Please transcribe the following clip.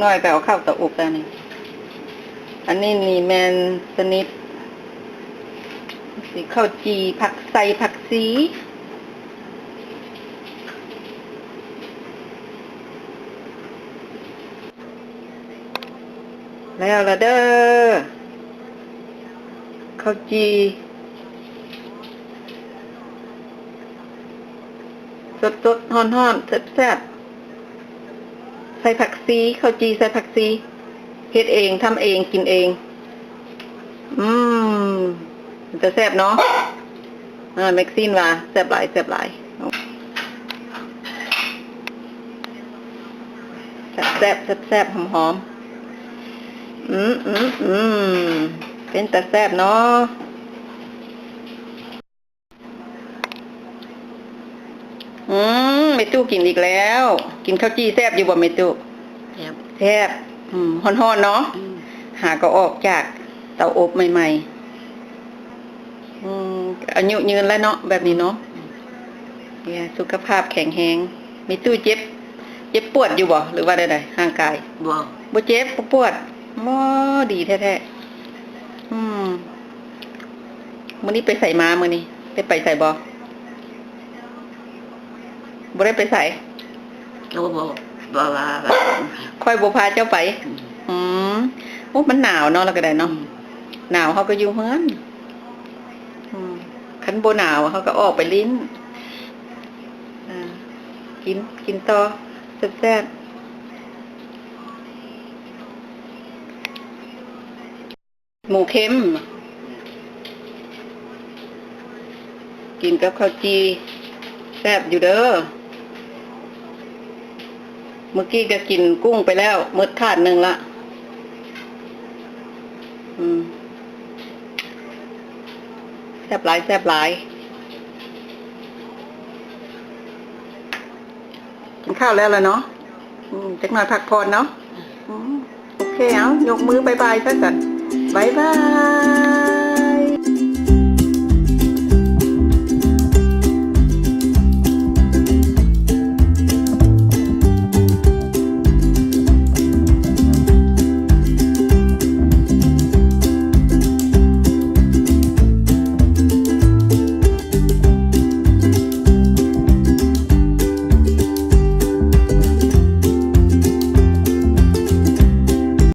ນ້ອຍໄປເອົາເຂົ້າເຕົາອົບແລ້ວນີ້. ອັນນີ້ນີ້ແມ່ນຊະນິດ ຊິເຂົ້າຈີ່ ຜັກ ໃສ່ຜັກຊີ. ແລ້ວລະເດີ້ ເຂົ້າຈີ່ ສົດໆ ຮ້ອນໆ ແຊບໆ ໃສ່ຜັກຊີ ເຂົ້າຈີ່ໃສ່ຜັກຊີ ເຮັດເອງ ທຳເອງ ກິນເອງ. ອືມ ເປັນຕາແຊບເນາະ. ເອີ ແມັກຊີນວ່າແຊບຫຼາຍ ແຊບຫຼາຍ ແຊບໆ ແຊບໆ ຫອມໆ. ອືມ ອືມ ອືມ ເປັນຕາແຊບເນາະ. ອືມ ແມ່ຕູ້ກິນອີກແລ້ວ. ກິນເຂົ້າຈີ່ແຊບຢູ່ບໍ່ແມ່ຕູ້? ແຊບ ແຊບ. ອືມ ຮ້ອນໆ ເນາະ. ອືມ ຫາກໍອອກຈາກເຕົາອົບໃໝ່ໆ. ອືມ ອາຍຸຍືນແລ້ວເນາະ ແບບນີ້ເນາະ. ອືມ ສຸຂະພາບແຂງແຮງ. ແມ່ຕູ້ເຈັບ ເຈັບປວດຢູ່ບໍ່ ຫຼືວ່າແນວໃດ ຮ່າງກາຍ? ບໍ່ ບໍ່ເຈັບ ບໍ່ປວດ. ໂອ້ ດີແທ້ໆ. ອືມ ມື້ນີ້ໄປໃສມາ? ມື້ນີ້ໄດ້ໄປໃສບໍ່? ບໍ່ໄດ້ໄປໃສ. ໂອ້ ບໍ່ ບໍ່ວ່າ ຂ້ອຍບໍ່ພາເຈົ້າໄປ. ອືມ ອືມ ໂອ້ ມັນໜາວເນາະ ແລ້ວກໍໄດ້ເນາະ. ອືມ ໜາວເຮົາກໍຢູ່ເຮືອນ. ອືມ ຄັນບໍ່ໜາວເຮົາກໍອອກໄປຫຼິ້ນ. ອ່າ ກິນ ກິນຕໍ່ ແຊບໆ. ໝູເຄັມ ກິນກັບເຂົ້າຈີ່ ແຊບຢູ່ເດີ້. ມື້ກີ້ກໍກິນກຸ້ງໄປແລ້ວ ໝົດຖາດໜຶ່ງລະ. ອືມ ແຊບຫຼາຍ ແຊບຫຼາຍ. ກິນຂ້າວແລ້ວລະເນາະ. ອືມ ຈັກໜ້ອຍພັກຜ່ອນເນາະ. ອືມ ໂອເຄ ເອົາ ຍົກມືບາຍບາຍຊະຊັ້ນ. ບາຍບາຍ.